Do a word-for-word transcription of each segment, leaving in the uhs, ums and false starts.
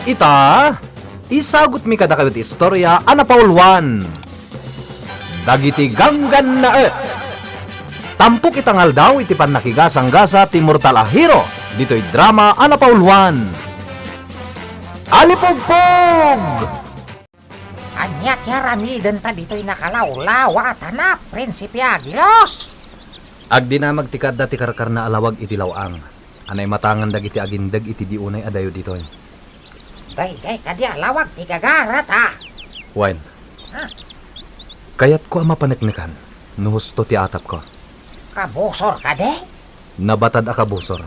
Ita, isagutmi kadakayo ti istorya a napauluan, Dagiti Ganggannaet. Tampok ita nga aldaw iti pannakigasanggasat ti mortal a hero ditoy drama a napauluan, Alipugpog! Ania ti aramidenta ditoy nakalawlaw a tanap, Prinsipe Agilos? Agdinamag ti kaadda ti karkarna a lawag iti law-ang a naimatangan dagiti agindeg iti di unay adayo ditoy. Daydiay kadi a lawag ti gagarat, a? Wen. Ha? Kayatko a mapaneknekan no husto ti atapko. Kabusor kadi? Nabatad a kabusor.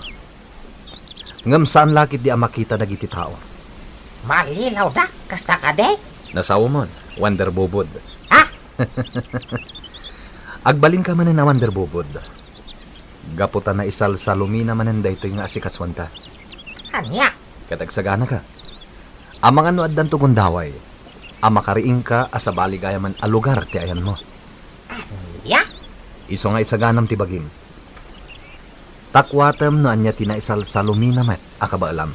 Ngem saan la ketdi a makita dagiti tao. Malilawda, kasta kadi? Nasaomon, Wonder Bubod. Ha? Agbalinka manen a Wonder Bubod. Gapu ta naisalsalumina manen daytoy nga asikasuanta. Ania? Ket agsaganaka. Amangan no addanto gundaway a makariingka a sabali gayamen a lugar ti ayanmo. Ania? Isu nga isaganam ti bagim. Ta kuatem no ania ti naisalsalumina met a kabaelam.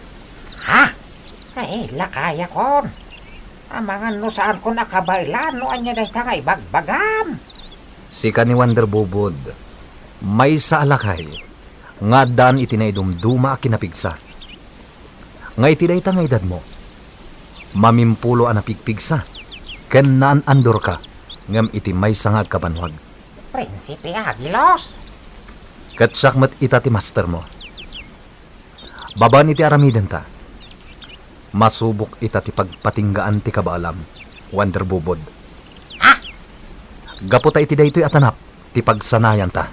Ha? Ay, lakayakon. Amangan no saankon a kabaelan no ania dayta nga ibagbagam. Sika ni Wonder Bubod, maysa a lakay nga addaan iti naidumduma a kinapigsa. Nga iti dayta nga edadmo, mamimpulo a napigpigsa, ken naan-andorka ngem iti maysa nga agkabanwag. Prinsipe Agilos! Ket siak met ita ti mastermo. Babaen iti aramidenta, masubok ita ti pagpatinggaan ti kabaelam, Wonder Bubod. Ha? Gapu ta iti daytoy a tanap ti pagsanayanta.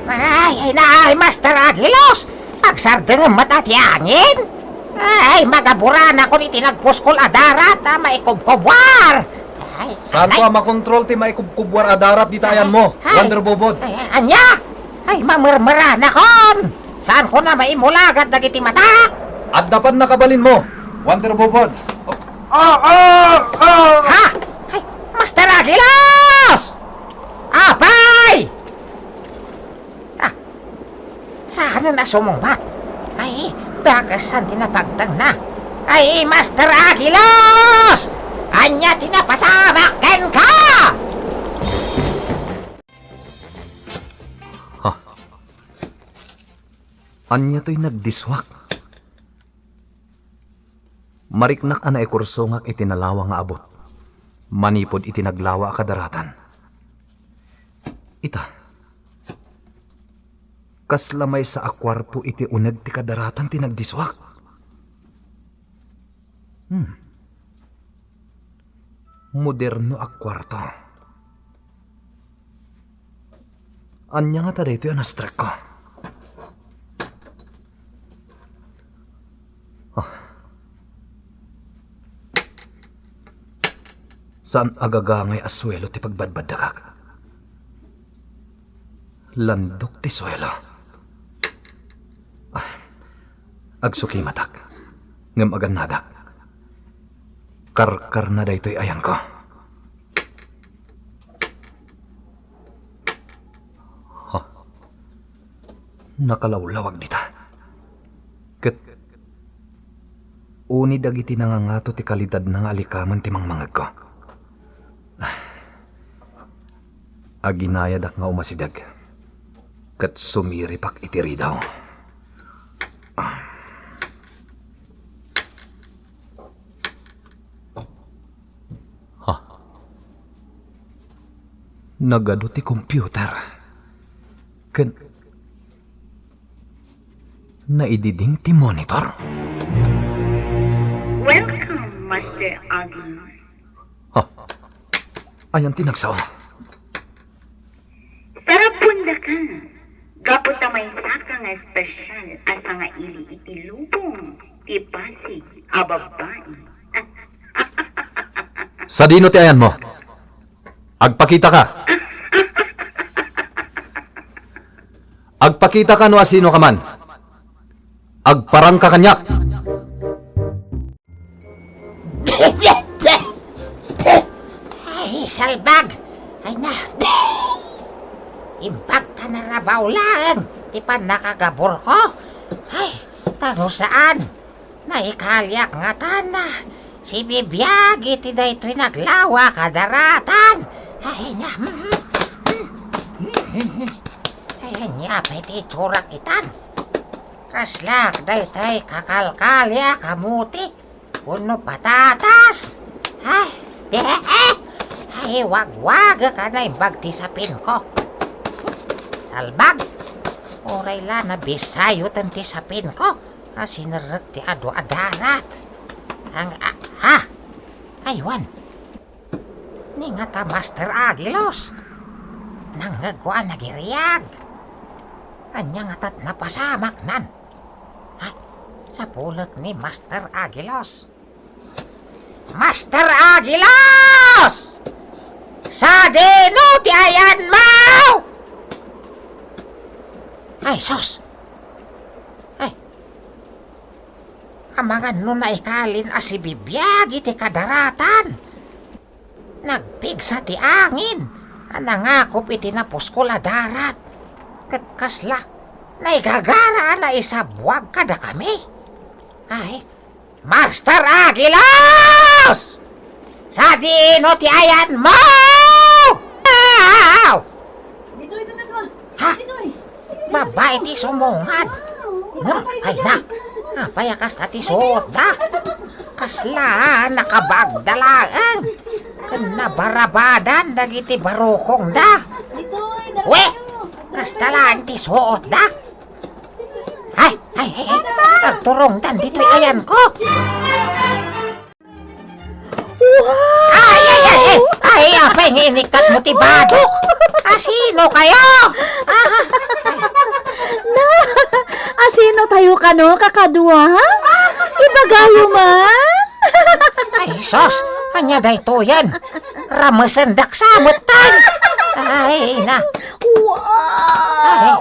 Ay, ay, na, ay, Master Agilos! Pagsardengem met ti angin! Ay, magaburanakon iti nagpuskol a darat a maikubkubwar! Ay, Saanko ay, a makontrol ti maikubkubwar a darat dita ayanmo, ay, Wonder Bubod? Ay, ay, ania? Ay, mamermeranakon! Saanko a maimulagat dagiti matak! Adda pay nakabalinmo, Wonder Bubod. Ah, ah, ah! Ha? Ay, Master Agilos! Apay! Ah, saan a sumungbat? Ay, bagasan ti napagtengna. Ay, Master Agilos! Ania ti napasamak kenka? Ha? Ania toy nagdisuak? Mariknak a naikursongak iti nalawa nga abut manipud iti naglawa a kadaratan. Ita, kasla maysa a kuarto iti uneg ti kadaratan ti nagdisuak. Hmm. Moderno a kuarto. Ania ngata daytoy a nastrekko? Ah. Saan a gagangay a suelo ti pagbadbaddakak. Landok ti suelo. Ah. Agsukimatak, ngem agannadak. Karkarna daytoy ayanko. Ha? Nakalawlawag dita. Ket uni dagiti nangangato ti kalidadna nga alikamen ti mangmangegko. Aginayadak nga umasideg, ket sumiripak iti ridaw. Ha? Nagadu ti computer. Ken naididing ti monitor. Welcome, Master Agilos. Ha? Ayan ti nagsao. Sarapon daka, gapu ta maysaka nga espesyal a sangaili iti lubong ti Pasig a babbai. Sadino ti ayanmo? Agpakita ka. Agpakita ka no asino ka man. Agparang ka kaniak. Ay, salbag! Ay na! Imbag ta narabaw laeng ti pannakagaburko. Ay, Ta no saan, naikaliak ngatan a sibibiag iti daytoy naglawak a daratan. Ay, ania, ay, ania pay ti itsurak itan? Kaslak daytay kakalkaliak a muti wenno patatas? Ay, ay, wagwagek a naimbag ti sapinko. Salbag, uray la nabisayoten ti sapinko a sinerrek ti adu a darat. Ang, ah, ha? Ay, wen. Ni ngata, Master Aguilos. Nangngegko a nagiriag. Ania ngata't napasamaknan? Ha? Sapulek ni Master Aguilos. Master Aguilos! Sadino ti ayanmo? Ay, sus! Ay, amangan no naikalin a sibibiag iti kadaratan. Nagpigsa ti angin a nangakup iti napuskol a darat. Ket kasla, naigagaraan a isabwag kadakami. Ay, Master Aguilos! Sadino ti ayanmo? Aw! Ditoy ka na to. Ha? Ditoy. Babae ti sumungad. Ngem, ay na, apay a kasta ti suotda? Kasla nakabaagda laeng. Ken nabarabadan dagiti barukongda. Ditoy, dala We! Kasta laeng ti suotda. Ay, ay, ay, ay. Agturongdan ditoy ayanko. Wow! Ay, ay, ay, ay. Ay, apay nga inikkat mo ti badok? Asino kayo? Ah, Na, asino tayo kano, kakadua? Ibagayo man. Ay, sos, ania daytoyen? Ramesendak sa metten. Ay, na. Wow! Ay,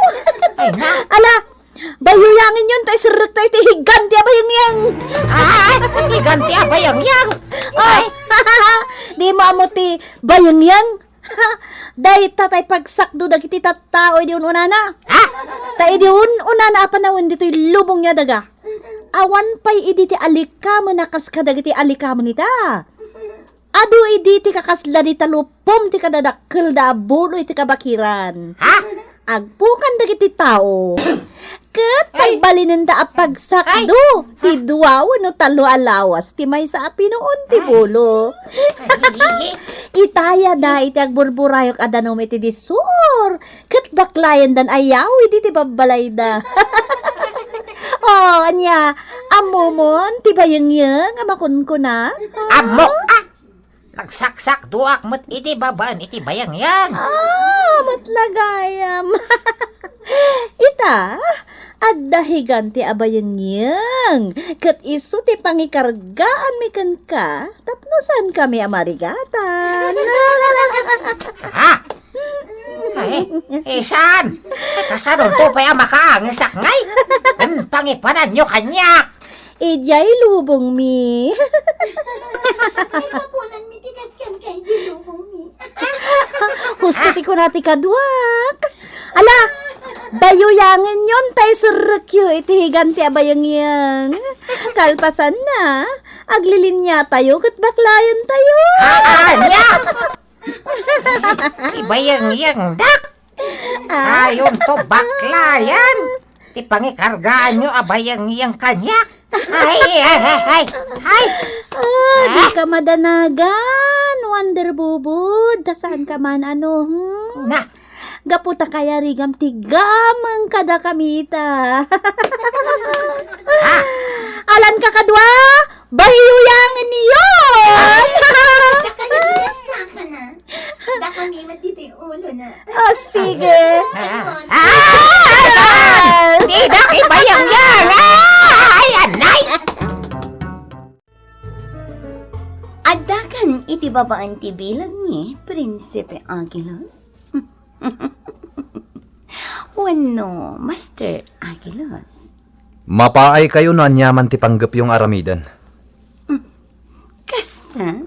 ay, na. Ala, bayuyangenyon ta iserrekto iti higanti a bayangyang. Ay, higanti a bayangyang. Oh, ay. Di mo ammo ti bayangyang? Dayta tay pagsakdo dagiti tattao idi un-unana. Ha? Ta idi un-unana a panawen ditoy lubong nga daga, awan pay idi ti alikamen a kas kadagiti alikamen ita. Adu idi ti kakasla di talupom ti kadadakkelda a bulo iti kabakiran. Ha? Agpukan dagiti tao. Ket ay, pagbalinenda a pagsakdo ti dua wenno tallo a lawas ti maysa a pinuon ti bulo. Itayada iti agburburayok a danum iti disur, ket baklayendan a yawid iti babbalayda. Oh, ania, ammomon ti bayengyeng a makunkuna? Ammok, ah! Nagsaksakduak met iti babaen iti bayangyang. Ah, met la gayam. Ita, adda higanti a bayangyang, ket isu ti pangikargaanmi kenka tapno saankami a marigatan. Ha? Ay, eh, saan? Kasanonto pay a makaangesak ngay? Ken pangipananyo kaniak. Idiay lubongmi. Ay, sapulanmi ti kaskan kay idiay lubongmi. Husto ti kuna ti kaduak. Ala, bayuyangenyon tay serrekyo iti higanti a bayangyang. Kalpasanna, aglilinyatayo ket baklayentayo. Ah, ania? Ibayangyangdak? Ah. Sayonto baklayan ti pangikargaanyo a bayangyang kaniak. Ay, ay, ay, ay, ay. Ah, di ka madanagan, Wonder Bubud. Ta saanka man, ano, hmm? Na. Gapu ta kayarigam ti gameng kadakami ita. Ah. Alan ka kadua? Bayuyangen yon! Dakayo, nasakana. Dakami met ditoy ulo na. Oh, sige. Ah, ah, saan? Tidak ipayangyang! Ah, ay, anay! Addakan iti babaen ti bilag ni Prinsipe Aguilos? Wenno Master Aguilos? Mapaaykayo no aniaman ti panggepyo nga aramiden. Kasta?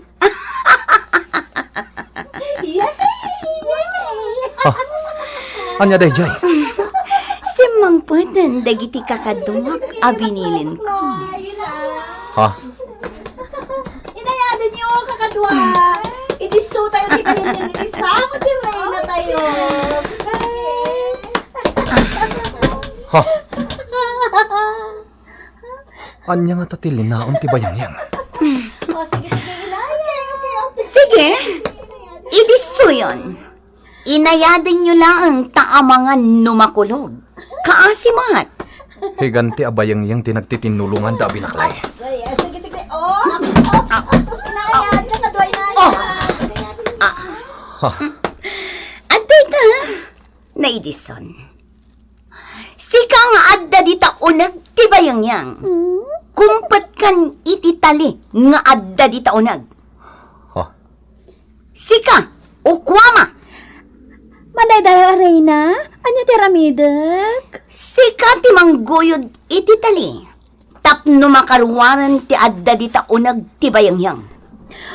Ah, ania daydiay? Si Mangpeten dagiti kakaduak a binilinko. Ha? Inayadanyo, kakadua. Idisso tayo ti kayat ni Lisa. Amo ti reyna tayo. Ha? Ania ngata ti linaon ti bayangyang? O, sige, sige, inayay. Okay, okay. Sige, idissoyon. Inayadanyo laeng ta amangan no makulog. Kaasi met. Higanti a bayangyang ti nagtitinulongan da a binaklay. Ay, ah, sige, sige. O, apos, apos, apos, inayad, kakadua, inayad. O. Ah. Ha. Adda ita, naidison. Sika nga adda dita uneg ti bayangyang. Hmm? Kumpetkan iti tali nga adda dita uneg. Ha? Sika, ukuama. Madaydayaw a reyna, ania ti aramidek? Sika ti mangguyod iti tali. Tapno makaruaren ti adda dita uneg ti bayangyang.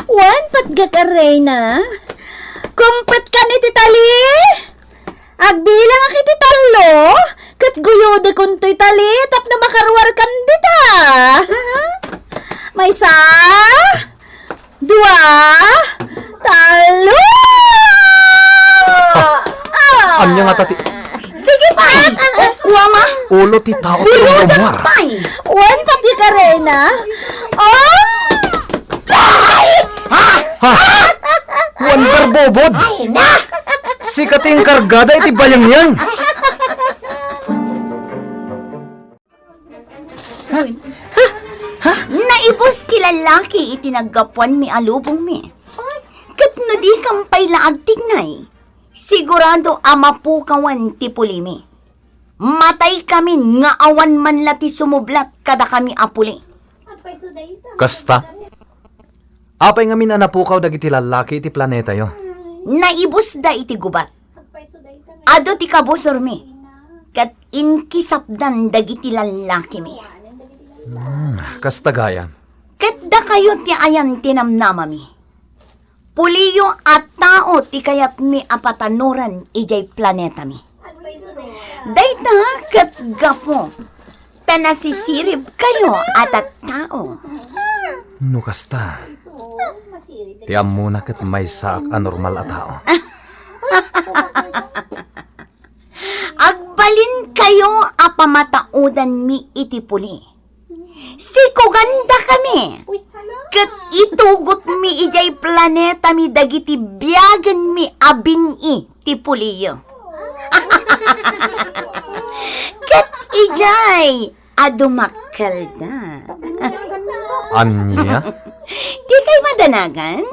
Wen, patgek a reyna. Kumpetkan iti tali. Agbilangak iti tallo, ket guyodek kuntoy tali tapno makaruarkan dita. Maysa, dua, tallo! Ah! Ania ngata ti... Sige pay! Ukuama! Ulo ti tao ti... Guyodek pay! Wen, pati ka, reyna. Oh! Ha? Wen, berbobod! Sika ti inkargada iti bayangyang! Naibus ti lallaki iti naggapuanmi a lubongmi. Ket no dikam pay la agtignay, sigurado a mapukawan ti pulimi. Mataykami nga awan man la ti sumublat kadakami a puli. Kasta? Apay ngamin a napukaw dagiti lallaki iti planetayo? Naibusda iti gubat. Adu ti kabusormi, ket inkisapdan dagiti lallakimi. Hmm, kasta gayam. Ket dakayo ti ayan ti namnamami. Puliyo a tao ti kayatmi a patanoran idiay planetami. Dayta ket gapu ta nasisiribkayo a tattao. No kasta, ti ammona ket maysaak a normal a tao. Agbalinkayo a pamataodanmi iti puli. Sikugandakami ket itugotmi idiay planetami dagiti biagenmi a bin-i ti puliyo. Ket idiay a dumakkelda. Ania? Dikay madanagan?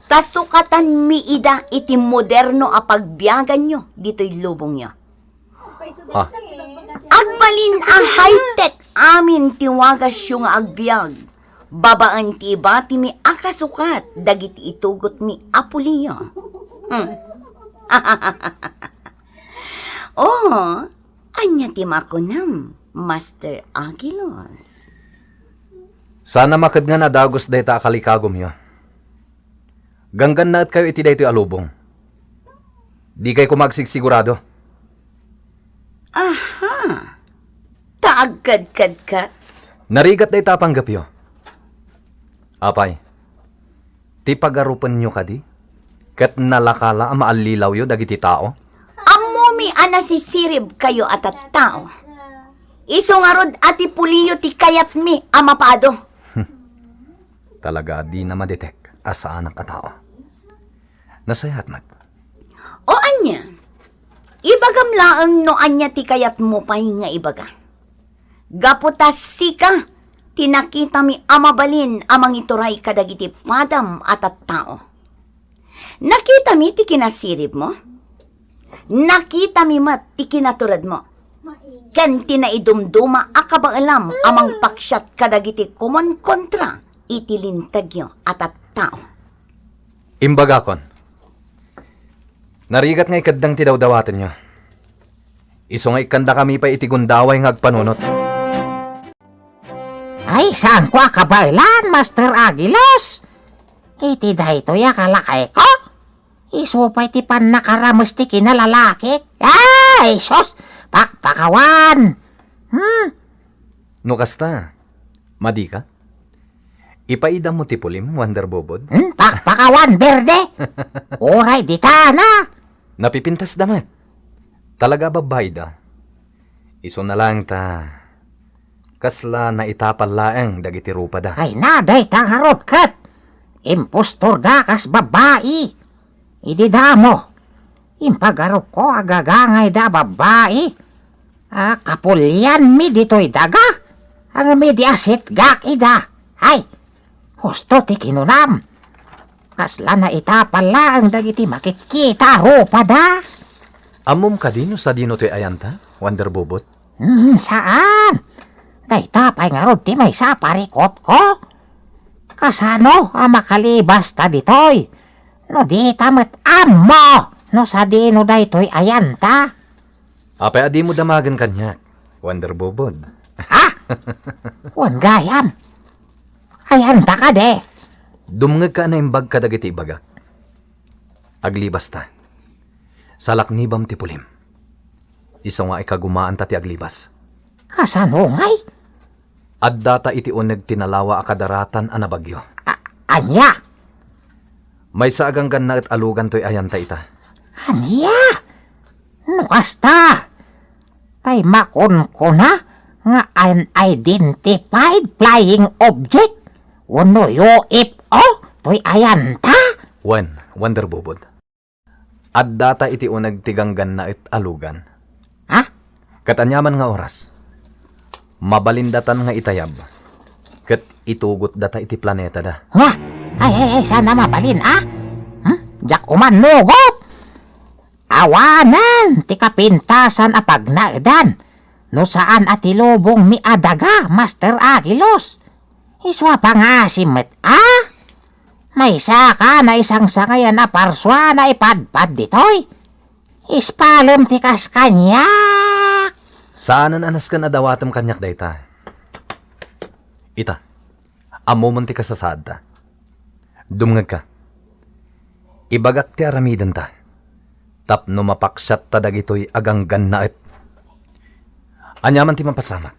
Ta sukatanmi ida iti moderno a pagbiaganyo ditoy lubongyo. Ha? Agbalin a high-tech amin ti wagasyo nga agbiag. Babaen ti ibatimi a kasukat dagiti itugotmi a puliyo. Hmm. Oh, ania ti makunam, Master Aguilos? Saan a makedngan a dagus dayta a kalikagumyo. Ganggannaetkayo iti daytoy a lubong. Dikay koma agsigsigurado. Aha. Ta agkedkedka? Narigat dayta a panggepyo. Apay, ti pagarupenyo kadi? Ket nalaka la a maallilawyo dagiti tao? Ammomi a nasisiribkayo a tattao. Isu ngarud a ti puliyo ti kayatmi a mapaado. Talaga a dina maditek a saanak a tao. Nasayaat met. O ania? Ibagam laeng no ania ti kayatmo pay nga ibaga. Gapu ta sika ti nakitami a mabalin a mangituray kadagiti padam a tattao. Nakitami ti kinasiribmo. Nakitami met ti kinaturedmo. Ken ti naidumduma a kabaelam a mangpaksiat kadagiti kumonkontra iti lintegyo a tattao. Imbagakon, narigat nga ikeddeng ti dawdawatenyo. Isu nga ikkandakami pay iti gundaway nga agpanunot. Ay, saanko a kabaelan, Master Aguilos. Iti daytoy a kalakayko, isu pay ti pannakarames ti kinalalakik. Ay, sus! Pakpakawan! Hmm? No kasta, madika? Ipaidammo ti pulim, Wonder Bobod? Hmm? Pakpakawan, Berde! Uray dita na! Napipintasda met. Talaga a babbaida. Isuna laeng ta, kasla naitapal laeng dagiti rupada. Ay na, dayta ngarud ket impostorda kas babbai. Idi damo, impagarupko a gagangayda a babbai. A, kapulianmi ditoy daga. Ngem idi asitgak ida. Ay, husto ti kinunam. Kasla naitapal laeng dagiti makitkita a rupada. Ammom kadi no sadino toy ayanta, Wonder Bobot? Hmm, saan. Dayta pay ngarud ti maysa a parikutko. Kasano a makalibasta ditoy? No dita met ammo no sadino daytoy ayanta. Apay a dimo damagen kaniak, Wonder Bobod? Ha? Wen gayam. Ayanta kadi? Dumngegka a naimbag kadagiti ibagak. Aglibasta. Salaknibam ti pulim. Isu nga ikagumaanta ti aglibas. Kasano ngay? Addata iti uneg ti nalawa a kadaratan a nabagyo. A-, ania? Maysa a ganggannaet a lugan toy ayanta ita. Ania? No kasta, tay makunkuna nga unidentified flying object wenno U F O toy ayanta? Wen, Wonder Bobod. Addata iti uneg ti ganggannaet a lugan. Ha? Ket aniaman nga oras, mabalindatan nga itayab, ket itugotdata iti planetada. Nga? Ay, ay, ay, saan a mabalin, a? Hmm? Diak umannugot! Awanen ti kapintasan a pagnaedan no saan a ti lubongmi a daga, Master Aguilos. Isu a pangasim met, a? Maysaka a naisangsangayan a parsua a naipadpad ditoy. Ispalem ti kas kaniak. Saanen a nasken a dawatem kaniak dayta. Ita, ammomon ti kasasaadta. Dumngegka. Ibagak ti aramidenta tapno mapaksiatta dagitoy a ganggannaet. Aniaman ti mapasamak?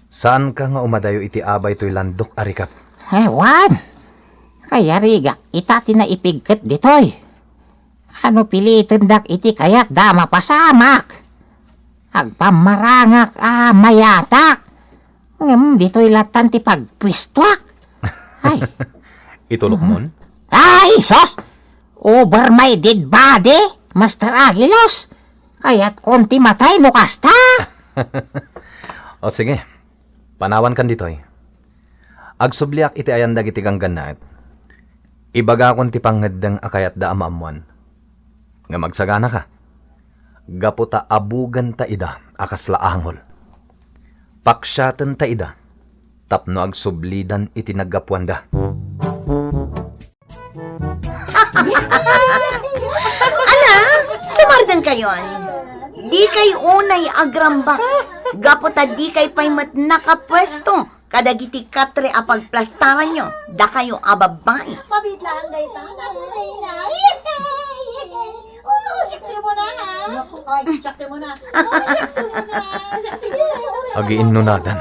Saanka nga umadayo iti abay toy landok a rikep? Ewan. Kayarigak ita ti naipigket ditoy. Ano pilitendak iti kayatda a mapasamak? Agpammarangak a mayatak. Ngem ditoy lattan ti pagpuestoak. Ay. Itulokmon? Ay, sus! Over my dead body, Master Aguilos. Kayatkon ti matay no kasta. O sige, panawankan ditoy. Agsubliak iti ayan dagiti ganggannaet. Ibagakon ti pangngeddeng a kayatda a maammoan. Ngem agsaganaka, gapu ta abuganta ida a kasla angol. Paksiatenta ida tapno agsublidan iti naggapuanda. Ala, sumardengkayon. Dikay unay agrambak. Gapu ta dikay pay met nakapuesto kadagiti katre a pagplastaranyo, dakayo a babbai. Mabit laeng dayta, Apo Reyna. Oh, sakti mo na, ha? Ay, sakti mo na. Oh, sakti mo na. Sige. Agiinnunadan.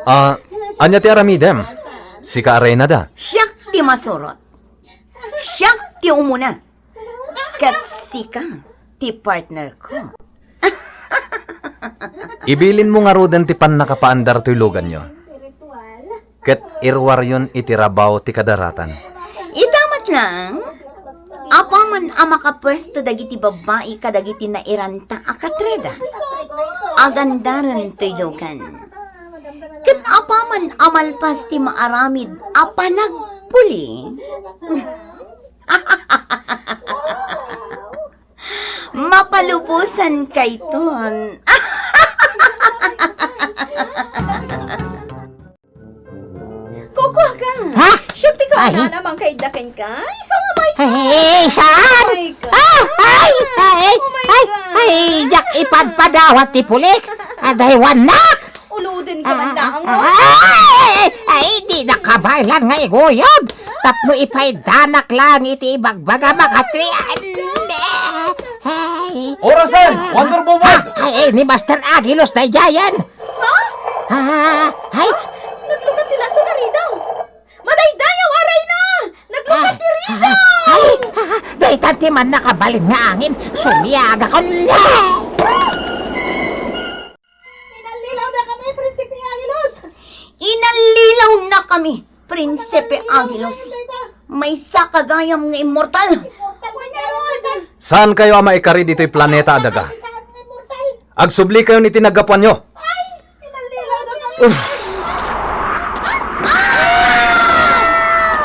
Ah, ania ti aramidem? Sika a reyna da? Siak ti masurot. Siak ti umuna. Ket sika ti partner ko. Ibilinmo ngaruden ti pannakapaandar toy luganyo, ket iruaryon iti rabaw ti kadaratan. Ita met laeng, apaman a makapuesto dagiti babbai kadagiti nairanta a katreda, agandaren toy lugan. Ket apaman a malpas ti maaramid a panagpuli, mapalubosan kayton. Kukuaka. Ha? Siak ti kaanana a mangkaidda kenka. Isu nga may... Ay, saan? Oh my God. Ah, ay, ay, ay, ay, diak ipadpadawat ti pulik. Adaywannak. Uluden ka man laeng, oh. Ay, ay, ay, di nakabaelan nga iguyod. tapno ipaidanak lang iti ibagbaga, makatri-, ay, ay. Orasan! Wonder Woman! Ah, ay, ay, ni Master Aguilos daydiayen. Ha? Ah, ay. Naglukat ti lanto na ridaw. Madaydayaw a rayna! Naglukat ti ridaw! Ay, ah, daytan ti mannakabalin nga angin. Sumiagakon. Inallilaw na kami, Prinsipe Aguilos! Inallilaw na kami, Prinsipe Aguilos. Maysa ka gayam nga immortal. Saan kayo a maikari ditoy planeta a daga? Agsubli kayo iti naggapuanyo. Uff.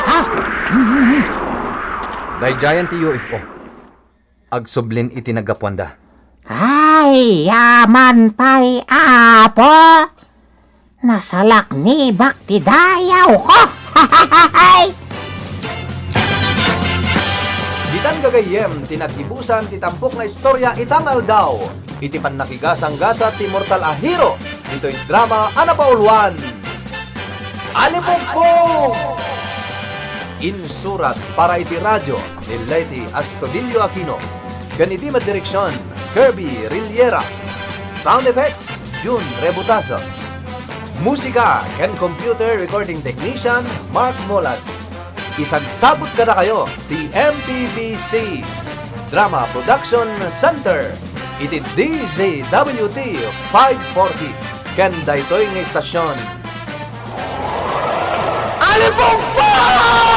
Ha? Daydiayen ti U F O. Agsublin iti naggapuanda. Ay, aman pay, Apo. Nasalaknibak ti dayawko. Ditan gagayyem ti naggibusan ti tampok nga istorya ita nga aldaw iti pannakigasanggasat ti mortal a hero ditoy drama a napauluan, Alipugpog! Insurat para iti radio ni Leti Astudillo Aquino, ken iti maddireksion, Kirby Riliera. Sound effects, Jun Rebutaso. Musika ken computer recording technician, Mark Molat. Isagsagut kadakayo ti M P B C Drama Production Center iti D Z W T five forty ken daytoy nga istasyon. Alipugpog!